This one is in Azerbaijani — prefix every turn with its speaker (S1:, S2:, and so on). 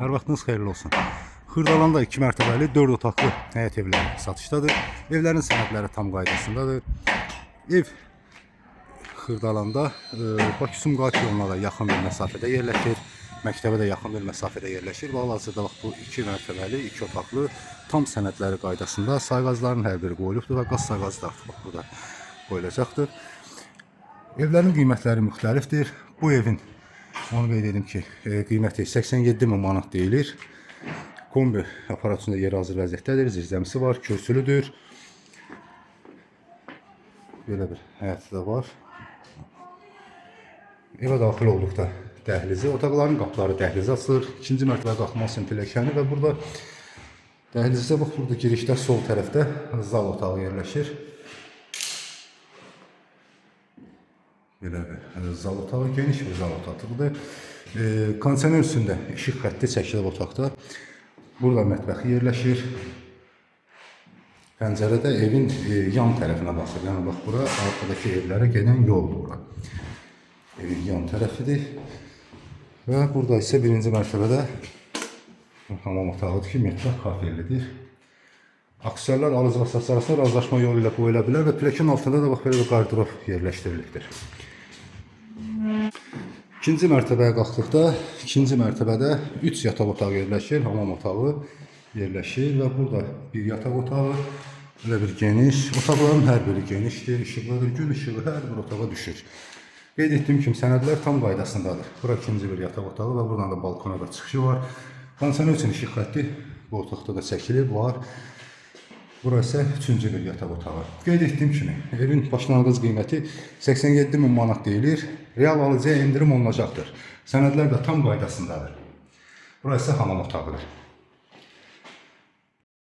S1: Hər vaxtınız xeyirli olsun. Xırdalanda 2 mərtəbəli 4 otaqlı həyət evləri satışdadır. Evlərin sənədləri tam qaydasındadır. Ev Xırdalanda Bakı-Sumqayıt yoluna da yaxın bir məsafədə yerləşir. Məktəbə də yaxın bir məsafədə yerləşir. Və hal-hazırda bax bu 2 mərtəbəli, 2 otaqlı tam sənədləri qaydasında sayğacların hər biri qoyulubdur və qaz sayğacı da artıq bax burada qoyulacaqdır. Evlərin qiymətləri müxtəlifdir. Bu evin onu qeyd edim ki, qiyməti 87 min manat deyilir. Kombi aparat üçün də yeri hazır vəziyyətdədir. Zirzəmisi var, kürsülüdür. Belə bir həyəti də var. Evə daxil olduqda dəhlizi, otaqların qapıları dəhlizə açılır. İkinci mərtəbə qalxmaq üçün pilləkəni və burada dəhlizdə bax burada girişdə sol tərəfdə zal otağı yerləşir. Belə bir zal otağı, geniş bir zal otağıdır. Kondisioner üstündə işıq xətti çəkilib otaqda. Burada mətbəxi yerləşir. Pəncərə də evin yan tərəfinə baxır. Yəni bax bura arxadakı evlərə gedən yoldur bura. Evin yan tərəfidir. Və burada isə birinci mərtəbədə hamam otağıdır ki, mətbəx kafellidir. Aksesuarlar alıcı və satıcı arasında razılaşma yolu ilə qoyula bilər və pilləkənin altında da bax belə bir qardırob yerləşdirilibdir. İkinci mərtəbəyə qalxdıqda, ikinci mərtəbədə 3 yataq otağı yerləşir, hamam otağı yerləşir və burada bir yataq otağı, belə bir geniş, otaqların hər biri genişdir, işıqlıdır, gün işığı hər bir otağa düşür. Qeyd etdiyim kimi sənədlər tam qaydasındadır. Bura ikinci bir yataq otağı və buradan da balkona da çıxışı var. Kondisioner üçün işıq xətti bu otaqda da çəkilib, var. Bura isə üçüncü bir yataq otağı. Qeyd etdiyim kimi, evin başlanğıc qiyməti 87 min manat deyilir. Real alıcıya endirim olunacaqdır. Sənədlər də tam qaydasındadır. Bura isə hamam otağıdır.